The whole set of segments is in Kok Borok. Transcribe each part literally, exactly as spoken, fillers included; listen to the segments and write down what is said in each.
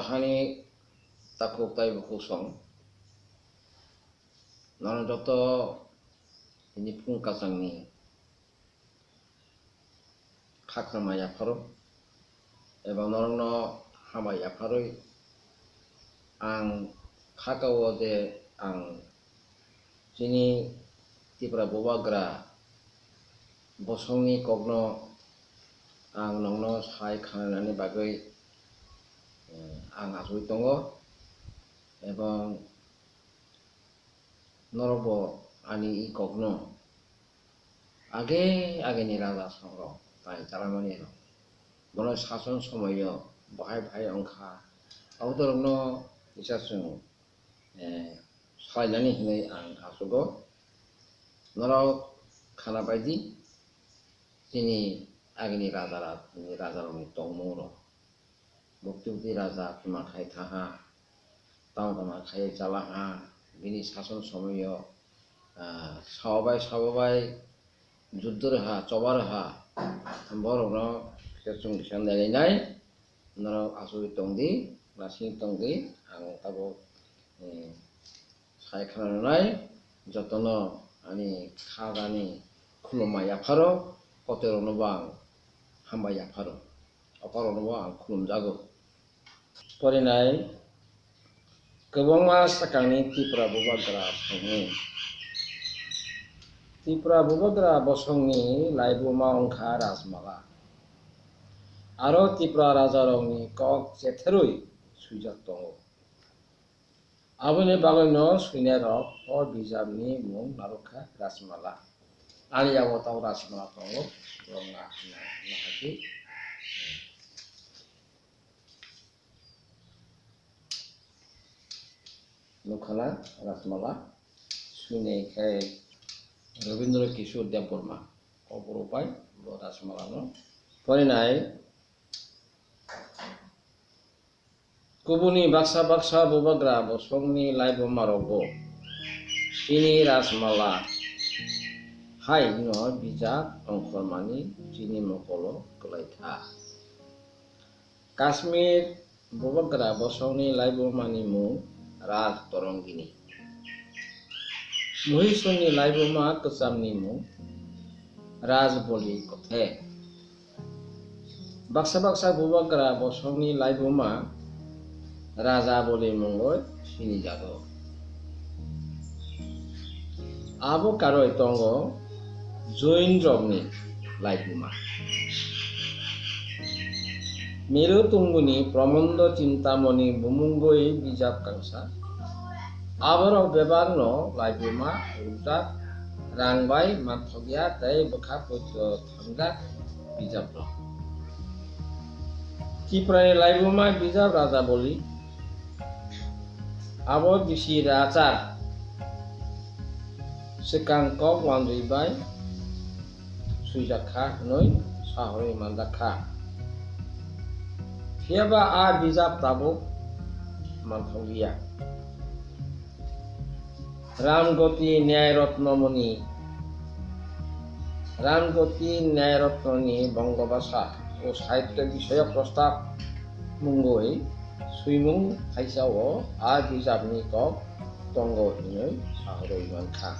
Ani takhuk tei bukhuk song, nono joto tini phung kachangni khakrama yapharo, eba norokno hambai yapharwi ang khakao je ang chini Tipra Bubagra bosongni kokno ang nokno sai khanani bagwi, eh, ang achugwi tongo, ebong norokbo ani i kokno age ageni raja songrok tai chalamani rok bono sason somoio bahai bahai wngkha, abotorokno kisa chwng, eh, salainani hinwi ang achugo. Norok khana baidi chini agini raja rok, rajarokni tongmungrok. Bukti bukti raja khima khai thaha, tamo tamo khai chalaha, bini sason somoio, ah, saobai saobai juddo rwha, choba rwha, borokno kisa chwng kisa nailainai, norok achugwi tongdi, lasing tongdi, ang tabuk, eh, sai khna rwnai, jotono ani khajani khulumma yapharo, kotoroknobo ang hambai yapharo, okoroknobo ang khulumjago. Porinai kwbangma swkangni Tipra Bubagra songni. Tipra Bubagra bosongni laibuma wngkha Rajmala. Aro Tipra rajarokni kok chetherwi swijak tongo. Aboni bagwino swinairok o bijapni mung narwkha Rajmala. Ani yago tamo Rajmala tongo, borok na-, na-, nahakhe. Nukhala Rajmala, swinai khe Rabindra Kishore Debbarma, o borok bai bo Rajmala no porinai. Kubuni baksa baksa bubagra bosongni laibumarokbo chini Rajmala hai hwnwi bijap tongkhormani chini mokolo kwlaikha. Kashmir bubagra bosongni laibumani mung Raj Torongini. Muhisuni laibuma kwchamni mung Rajboli kothe. Baksa baksa bubagra bosongni laibuma Rajaboli mungwi sinijago. Abo karwi tongo Jain rokni laibuma. Meru Tunguni Pramondo Chintamoni bumungwi bijap kangsa. Aborok bebakno laibuma rwjak, rang bai manthokya tei bwkha poito thangjak bijaprok. Tiprani laibuma bijap Rajaboli, abo bisi rachar swkang kok wanjwi bai swijak kha hwnwi sahorwi manjak kha. Phiyaba a bijap tabuk manthokliya. Ramgoti Nyayarotnomoni, Ramgoti Nyayarotnoni Bongobhasha o Sahitya Bishoyok Prostab mungwi swimung thaisa o a bijapni kok tongo hwnwi sahorwi mankha.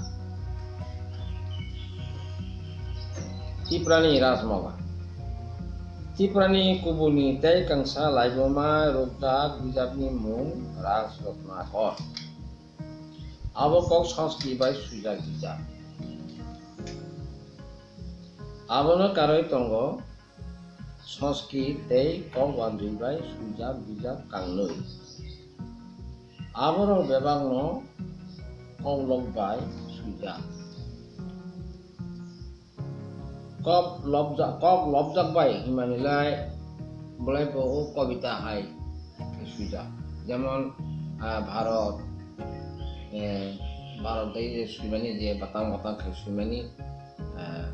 Tiprani Rajmala. Tiprani kubuni tei kangsa laibuma rwjak bijapni mung Rajratnakor. Abo kok Sanskrit bai swijak bijap. Abono karwi tongo Sanskrit tei kok wanjwi bai swijak bijap kangnwi. Aborok bebakno koklok bai swijak. Kok lobjak, kok lobjak bai hwnmani lai belai bo o kobita hai khe swijak. Jemon, ah, Bharot, eh, Bharot dai je swimani je batang batang khe swimani, ah,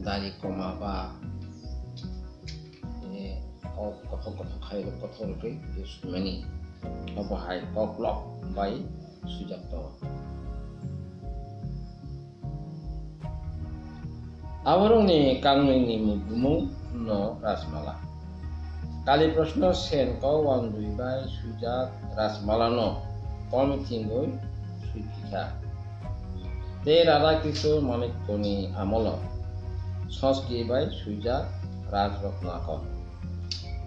dari koma ba, eh, kok kothok kothok khai kothok rwgwi je swimani. Obo hai koklok bai swijak tongo. Aborokni kangnwini bumung no Rajmala. Kali Proshno Sen kok uanjwi bai swijak Rajmalano komithingwi swiphikha. Tei Radha Kishore Manikyani amolo Sanskrit bai swijak Rajratnakor.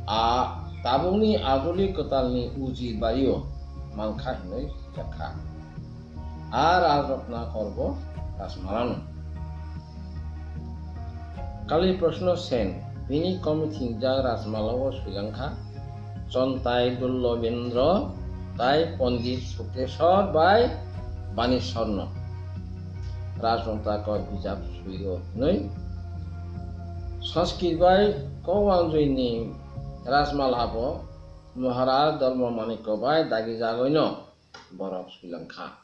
A tabukni ajoli kwtalni uji bario mankha hinwi jakha. A Rajratnakor bo Rajmalano. Kali Proshno Sen bini komithingjak Rajmalao swilangkha, Chontai Dullobendra tai Pondit Sukleswar bai Baneswarno Rajratnakor bijap swio hinwi. Sanskrit bai kok uanjwini Rajmala bo Maharaj Dharma Manikya bai dagijagwino borok swilangkha.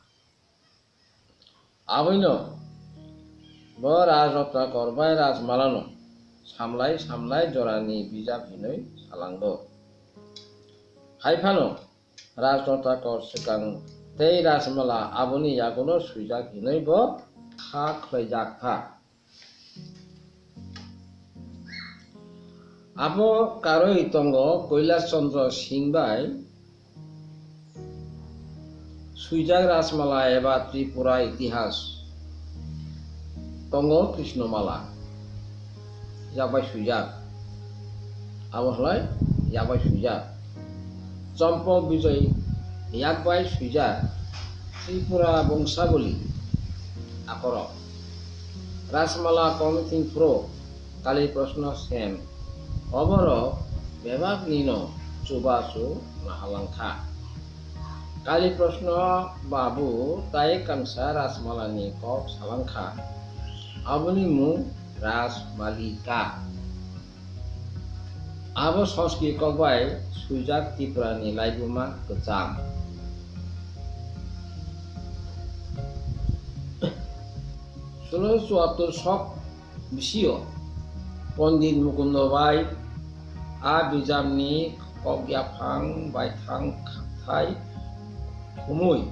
Aboino bo Rajratnakor bai Rajmalano samlai samlai jorani bijap hinwi salango. Hai phano Rajratnakor swkang tei Rajmala aboni yagulo swijak hinwi bo kha khwlaijakha. Abo karwi tongo Kailash Chandra Singh bai swijak Rajmala eba Tripura Itihas tongo Krishnamala yakbai swijak. Abo hwlai yakbai swijak. Chompok Bijoy yakbai swijak Tripura Bongsaboli akorok. Rajmala komithing phuru Kali Proshno Sen oborok bebaknino chubachu nahalangkha. Kali Proshno Babu tai kansa Rajmalani kok salangkha. Aboni mung Rajmalika. Abo Sanskrit kok bai swijak Tripurani laibuma kwcham. Solo chuattor sok bisio Pondit Mukundo bai a bijapni kok yaphang baithang khathai khumui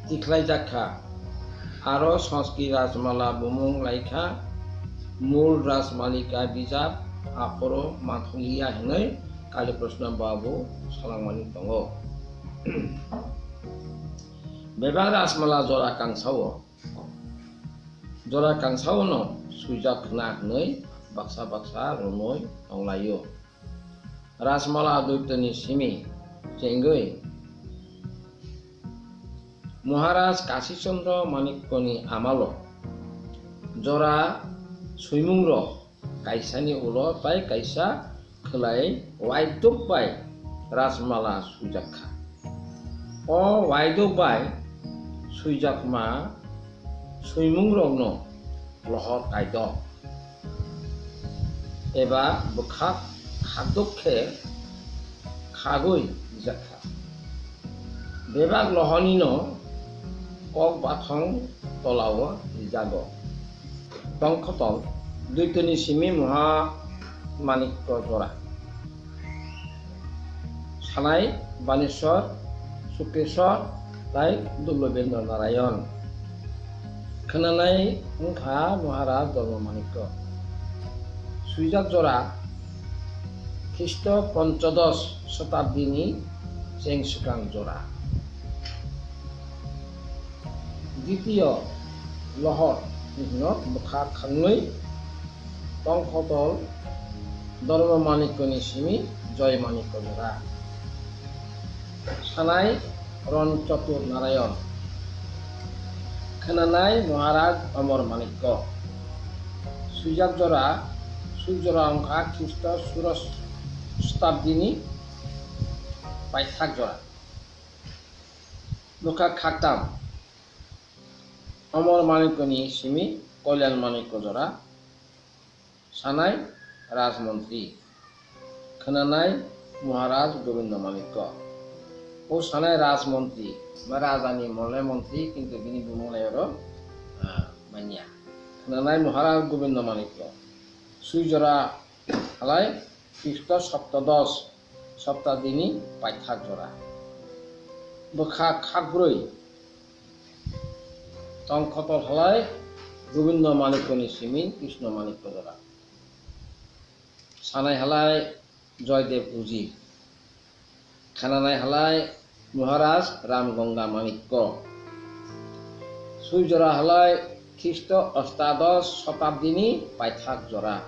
tikhlaijakha. Aro Sanskrit Rajmala bumung laikha, Mul Rajmalika bijap aphuru manthokliya hinwi Kali Proshno Babu salangmani tongo. Bebak Rajmala jora kangsao, jora kangsaono swijak khna hinwi baksa baksa romwi tonglaio. Rajmala Dwaitani simi chengwi Maharaj Kashi Chandra Manikyani amalo jora swimungrok kaisani ulo tai kaisa khwlai waidok bai Rajmala swijakkha. O waidok bai swijakma swimungrokno lohor kaidok eba bwkhak khakdok khe khagwi rijakha. Bebak lohonino kok bathong tolao rijago. Tongkhotol Dwaitani simi Maha Manikya jora. Sanai Baneswar, Sukleswar, tai Dullobendra Narayan. Khwnanai wngkha Maharaj Dharma Manikya. Swijak jora Khristo ponchodosh shatabdini cheng swkang jora. Ditiyo lohor hino bwkha khangwi tongkhotol Dharma Manikyani simi Joy Manikya jora. Sanai Ron Chatur Narayan. Khwnanai Maharaj Amar Manikya. Swijak jora, swijak jora wngkha Khristo suros shatabdini paithak jora. Bwkha khaktam Amar Manikyani simi Kalyan Manikya jora. Sanai Rajmontri. Khwnanai Maharaj Govinda Manikya. O sanai Rajmontri, ma rajani mole montri, kintu bini bumung lai oro, ah, manya. Khwnanai Maharaj Govinda Manikya. Swijak jora halai Khristo Saptadosh Saptadini paithak jora. Bwkha khakbrwi tongkhotol halai Govinda Manikyani simi Krishna Manikya jora. Sanai halai Joydev Uji. Khananai halai Maharaj Ram Ganga Manikko. Swijora halai Khristo ostadosh sotabdini paithak jora.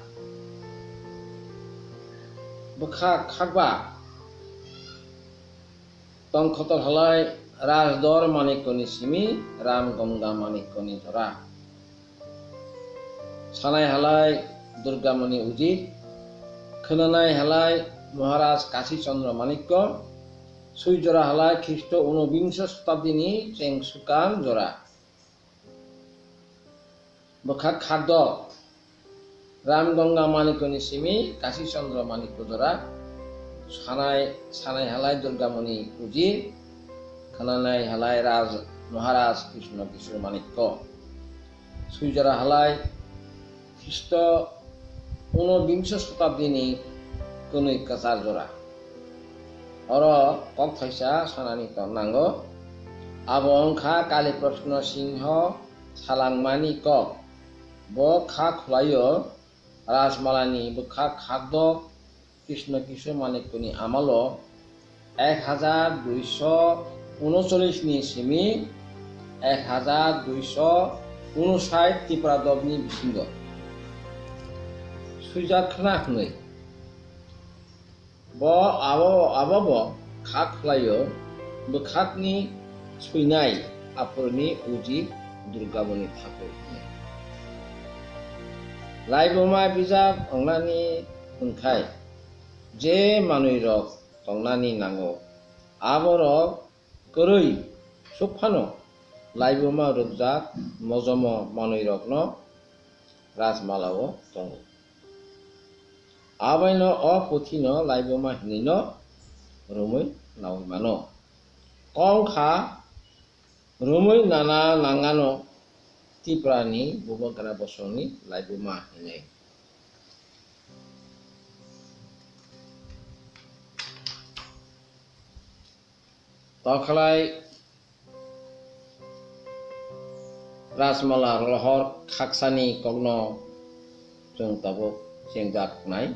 Bwkha khakba tongkhotor halai Rajdor Manikkoni simi Ram Ganga Manikkoni jora. Sanai halai Durgamoni Uji, khwnanai halai Maharaj Kashi Chandra Manikko, swijora halai Khristo unobingso sotabdini chengsukan jora. Bwkha khakdok Ram Ganga Manikkoni simi Kashi Chandra Manikko jora, sanai, sanai halai Durgamoni Uji, khwnanai halai Raj Maharaj Krishna Kishore Manikko. Swijora halai Khristo unobingso sotabdini kwnwi kwchar jora. Oro kok thaisa sanani ton nango. Abo wngkha Kali Prasna Singho salangmani kok. Bo kha khwlaio Rajmalani bwkha khakdok Krishna Kishore Manikkoni amalo ek hajar duiso unocholish ni simi ek hajar duiso unosait Tipra dobni bisingo swijak khna hwnwi. Bo abo, abobo kha khwlaio bwkhakni swinai aphuruni Uji Durgamoni thakur hwnwi. Laibuma bijap wngnani hwnkhai je manwirok tongnani nango. Aborok kwrwi sukphano laibuma rwkjak mojomo manwirokno Rajmalao tongo. Abaino o puthino laibuma hinwino romwi naui mano. Kok wngkha romwi nana nangano Tiprani bubagra bosongni laibuma hinwi. Tokhalai Rajmala rohor khaksani kokno chwng tabuk chengjak nai.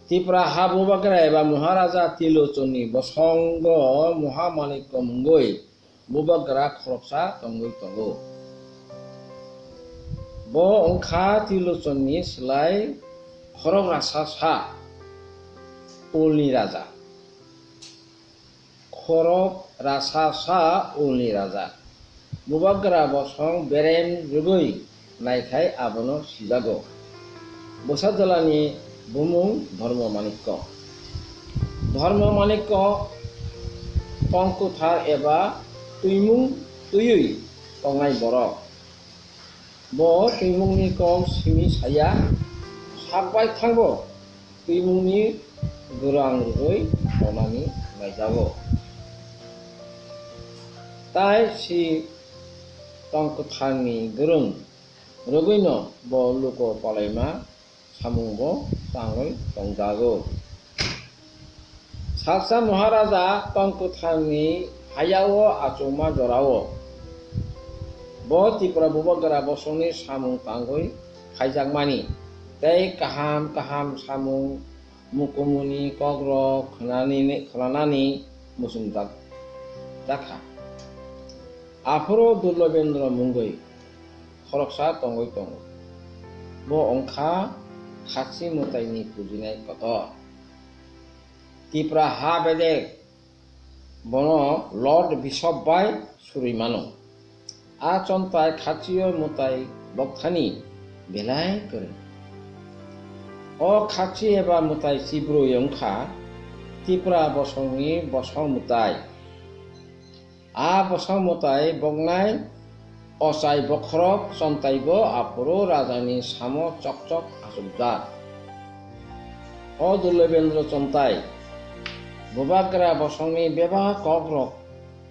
Tipra ha bubagra eba Maharaja Tilochonni bosongo Mohamanikko mungwi bubagra khoroksa tongwi tongo. Bo wngkha Tilochonni slai khorok rasa sa ulni raja. Khorok rasa sa ulni raja. Bubagra bosong berem rwgwi naikhai abono sijago. Bwsa jwlani bumung Dharma Manikko. Dharma Manikko tongkwthar eba twimung twiwi tongnai borok. Bo twimungni kok simi saya, sak bai thango twimungni gwrang rwgwi tonani naijago. Tai si tongkwtharni gwrwng rwgwino bo luko palaima samungbo tangwi tongjago. Saksa Maharaja tongkwtharni hayao achukma jorao bo Tipra bubagra bosongni samung tangwi khaijakmani tei kaham kaham samung mukumuni kokrok khwnani, khwnanani muchungjak jakha. Aphuru Dullabendra mungwi khoroksa tongwi tongo. Bo wngkha Khachi mwtaini pujinai kotor. Tipra ha bedek bono Lord Bishop bai surwi mano. A chontai Khachio mwtai bokthani belai kwrwng. O Khachi eba mwtai chibrwi wngkha Tipra bosongni bosong mwtai. A bosong mwtai boknai ochai bokhorok chontaibo aphuru rajani samo chokchok achukjak. O Dullabendra chontai bubagra bosongni bebak kokrok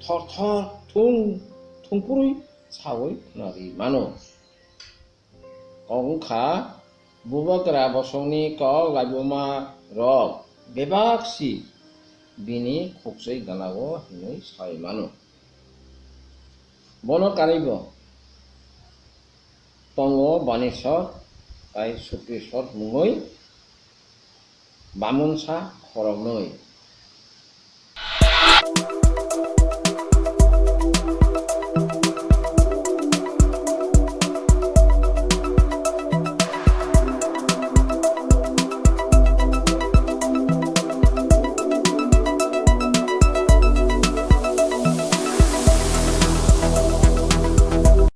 thor thor thung thungphurwi saui khwnarwi mano. Kok wngkha, bubagra bosongni kok laibuma rok bebak si bini khukchwi gana-o hinwi sai mano. Bono kanwibo tongo Baneswar tai Sukreswar mungwi. Bamungsa khoroknwi.